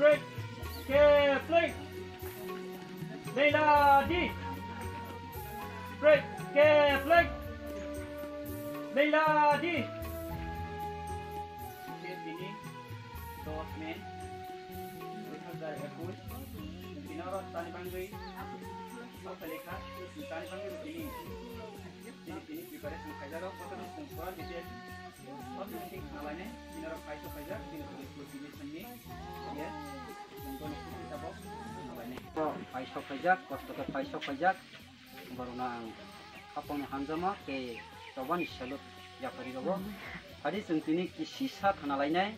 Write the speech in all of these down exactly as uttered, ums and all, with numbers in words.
Break. Ke play. Leila di. Break. Ke play. Leila di. Tini dos May dui hazar ekush. Tini oro tani bangwi. Sokha lekha. Tani bangwi tini. Tini tini preparation khaijak. Kotor ni sengkora detail. Kotor ni sengkora lainai. Tini oro paisok khaijak. Tini tini tini sengni. Yes. Paisok khaijak, kosto khe paisok khaijak, borokno ang khapangni hamjakma tei chobani salute yapari rogo. Phadi chwng tini kisisa khana lainai,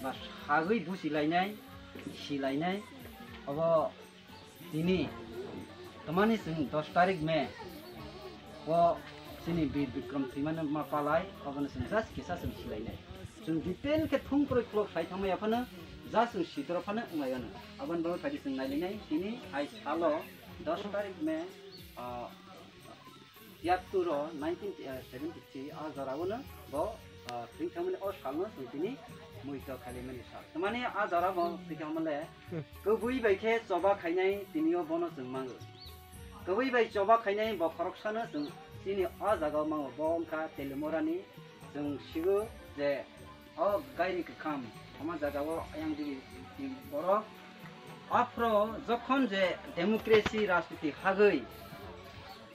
ba sagwi busi lainai, si lainai. Obo tini tamani chwng dos tarik May o chini Bir Bikram thwimani ma palai, obono chwng just kisa chwng si lainai. Chwng detail khe thung kwrwi khulok sai thangma yaphano, just chwng sitoro phano wnglaio no. Aboni bagwi phaidi chwng nailainai, tini hai salo dos tarik May, ah, tiyattur o nineteen seventy three a jorao no bo, ah, thwing thangmani o salno chwng tini muito khailaimani sal. Tamani a jora bo thwing thangmale kwbwi bai khe choba khainai tini o bono chwng mango. Kwbwi bai choba khainai bo khoroksano chwng chini o jagao mango, bo wngkha Telimorani. Chwng sigo je o gairi kwkham, omo jagao ayang digi borok. Aphro jokhon je democracy rajniti hagwi,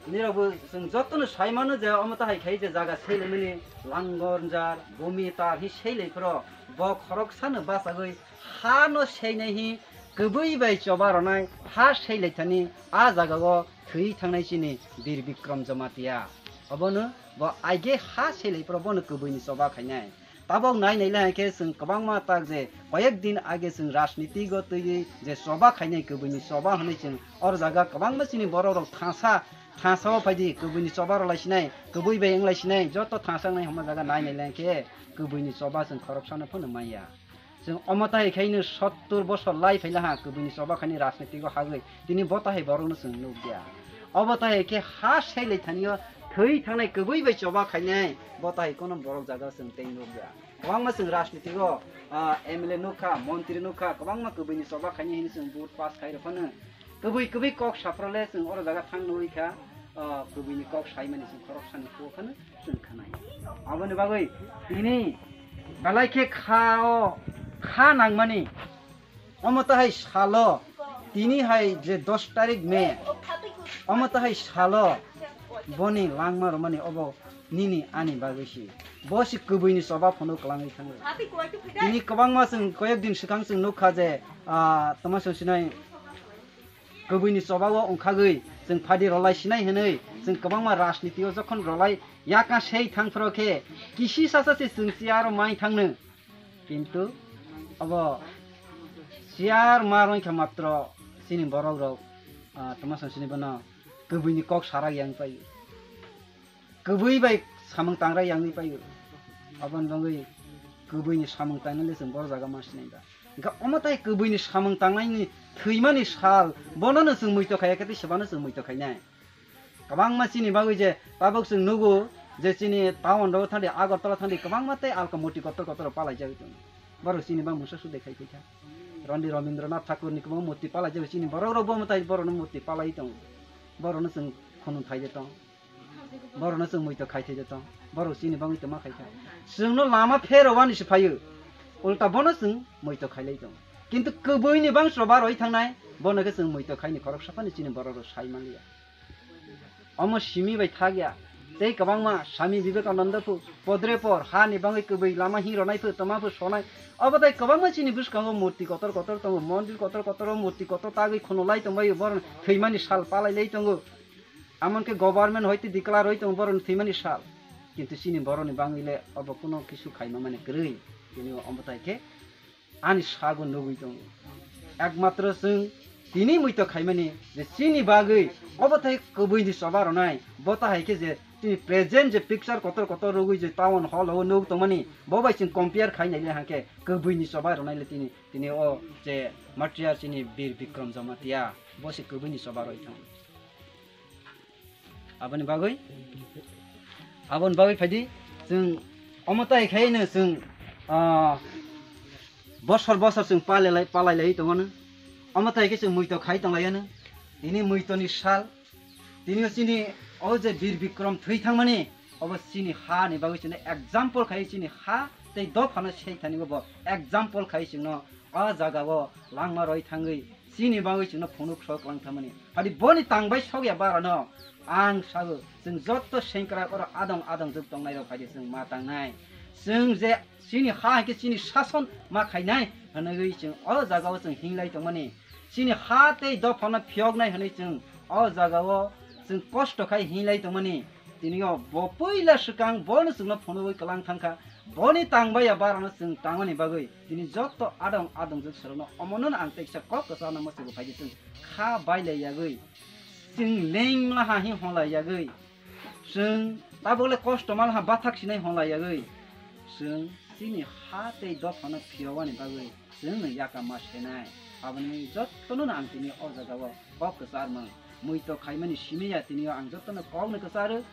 nirokbo chwng jotono sai mano je omo tahai khai je jaga selaimani langor jar, bumi tar hi selai phro, bo khoroksano bachagwi ha no seinai hi kwbwi bai choba rwnai ha selai thani a jagao thwi thangnai chini Bir Bikram Jamatia. Obono bo aige ha selai phro bono kwbwini choba khainai. Tabok nai nai le hai khe chwng kwbangma tak je koyek din age chwng rajniti go twiwi je choba khainai kwbwini choba hwnwi chwng or jaga kwbangma chini borok rok thangsa thangsa o phaidi kwbwini choba rw lai sinai kwbwi bai wng lai sinai joto thangsa wngnai hwnma jaga nai nai le hai khe kwbwini choba chwng khoroksano phano manya. Chwng omo tahai khaino sottur bosor lai phaila ha kwbwini choba khaini rajniti go hagwi tini bo tahai borokno chwng nukya. Obo tahai khe ha selai thani o thwi thangnai kwbwi bai choba khainai bo tahai kono borok jaga chwng tei nukya. Kwbangma chwng rajniti go, ah, M L A nukha, montri nukha, kwbangma kwbwini choba khaini hini chwng vote pass khai rw phano. Kwbwi kwbwi kok saphra le chwng oro jaga thang nugwi kha, ah, kwbwini kok saimani chwng khoroksani khuo phano chwng khanai. Aboni bagwi tini belai khe kha o kha nangmani omo tahai salo tini hai je dos tarik May omo tahai salo boni langma rwmani obo nini ani bagwi si. Bo si kwbwini choba phano kwlangwi thango. Tini kwbangma chwng koyek din swkang chwng nukha je, ah, tama chwng sinai kwbwini choba o wngkhagwi chwng phadi rwlai sinai hwnwi chwng kwbangma rajniti o jokhon rwlai yaka sei thangphro khe kisi sasa se chwng si aro mai thangno. Kintu abo chair ma rwngkha matro chini borok rok, ah, tama chwng sini bono kwbwini kok sarak yang pai. Kwbwi bai samung tangra yangwi pai. Aboni bagwi kwbwini samung tangnai le chwng boro jaga ma sinai ba. Hwnkhe omo tai kwbwini samung tangnaini thwimani sal bono no chwng muito khaiya khe tei sebano chwng muito khainai. Kwbangma chini bagwi je tabuk chwng nugo je chini town rok thangdi Agartala thangdi kwbangma tei alka murti kotor kotor palai jagwi tongo. Borok chini ba mungsa sudai khai phaikha. Rondi Rabindranath Thakurni kwbangma murti palai jagwi chini borok rok bo mwtai borokno murti palai tongo. Borokno chwng khunu thai de tong. Borokno chwng muito khai thai de tong. Borok chini bagwi tongma khai kha. Chwngno lama pherowani se phaio. Ulta bono chwng muito khailai tongo. Kintu kwbwini bangso ba roi thangnai bono khe chwng muito khaini khoroksa phano chini borok rok sai manliya. Omo simi bai thak ya. Tei kwbangma Swami Vivekananda phu podre por hani bagwi kwbwi lama hing ronai phu tongma phu sonai. Obo tai kwbangma chini bwskango murti kotor kotor tongo, mondir kotor kotor o murti kotor tagwi khunulai tongbaio, borok thwimani sal palai lai tongo. Amon khe government hoite declare oi tongo borokni thwimani sal. Kintu chini borokni bagwi le obo kuno kisu khaima mani kwrwi. Tini omo tai khe ani sago nugwi tongo. Ekmatro chwng tini muito khaimani je chini bagwi obo tai kwbwini choba rwnai, bo ta hai khe je chini present je picture kotor kotor rwgwi je town hall o nuk tongmani, bo bai chwng compare khai nai le hangkhe kwbwini choba rwnai le tini, tini o je martyr chini Bir Bikram Jamatia, bo se kwbwini choba rwi thang. Aboni bagwi, aboni bagwi phaidi chwng omo tai khaino chwng, ah, Bosor bosor chwng palelai, palailai tongmano. Omo tai khe chwng muito khai tonglaiyano. Tini muitoni sal. Tini chini o je Bir Bikrom thwi thangmani, obo chini ha ni bagwi chwngno example khai, chini ha tei dophano sei thani bo example khai chwngno o jaga o langma roi thangwi chini bagwi chwngno phunuk sok lang thangmani. Hadi boni tangbai sokya barano ang sago, chwng jotto sengkrak oro adong adong jwk tongnai rok phaidi chwng ma tangnai. Chwng je chini ha hai khe chini sason ma khainai hwnwi chwng o jaga o chwng hinglai tongmani. Chini ha tei dophano phiyoknai hwnwi chwng o jaga o chwng kosto khai hinglai tongmani. Tini o bo puila swkang bono chwngno phunugwi kwlang thangkha. Boni tangbaiya barano chwng tangmani bagwi tini jotto adong adong jwk srokno omono ang teisa kok kwchana mwswgo phaidi chwng kha bailai yagwi, chwng lengmla ha hi honlai yagwi, chwng tabukle kosto mal ha bathak sinai honlai yagwi, chwng chini ha tei dophano phiyogani bagwi chwngno yaka ma senai. Aboni jottono ang tini o jaga o kok kwcharmung. Muito khaimani simi ya tini o ang jottono kokno kwcharo.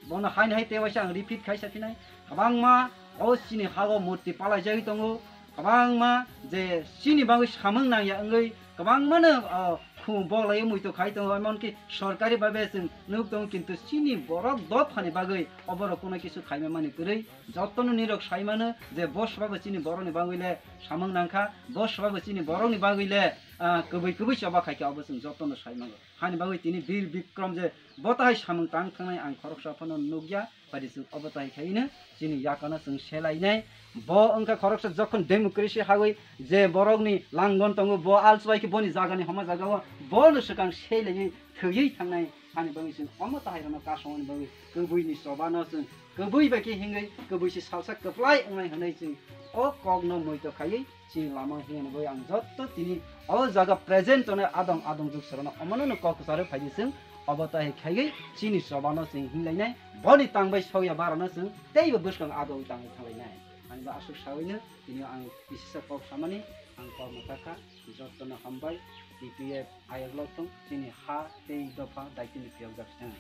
Bono haino hai tei waisa ang repeat khaisa phinai. Kwbangma o chini hago murti palaijagwi tongo. Kwbangma je chini bagwi samung nangya wngwi kwbangmano, o, khu boklaiwi muito khai tongo. Emonki sorkari babe chwng nuk tongo, kintu chini borok dophani bagwi oborok kuno kisu khaima mani kwrwi. Jottono nirok saimano je bo swbabo chini borokni bagwi le samung nangkha, bo swbabo chini borokni bagwi le, ah, kwbwi kwbwi choba khaikha, obo chwng jottono saimango. Hani bagwi tini Bir Bikrom je bo tahai samung tang thangnai ang khoroksa phano nukya, padi chwng obo tahai khaino chini yakano chwng selainai. Bo wngkha khoroksa jokhon democracy hagwi je borokni langdon tongo, bo alsbai khe boni jagani homa jagao bono swkang selaiwi thwiwi thangnai. Hani bagwi chwng omo tahairokno kasongmani bagwi kwbwini chobano chwng kwbwi bai khe hingwi kwbwi se salsa kwplai wngnai hwnwi chwng o kokno muito khaiwi chini lama himani bagwi ang jotto tini o jaga present tongnai adong adong jwk srokno omono no kok kwcharo phaidi chwng obo tahai khaiwi chini chobano chwng himlainai. Boni tangbai sokya barano chwng teibo bwskang ado tangwi thanglainai. Ani bo aswk sawino tini ang kisisa kok samani ang kok mwthakha. Jottono hambai, T P F ayok lotong chini ha tei dopha daitini phiyokjak sina.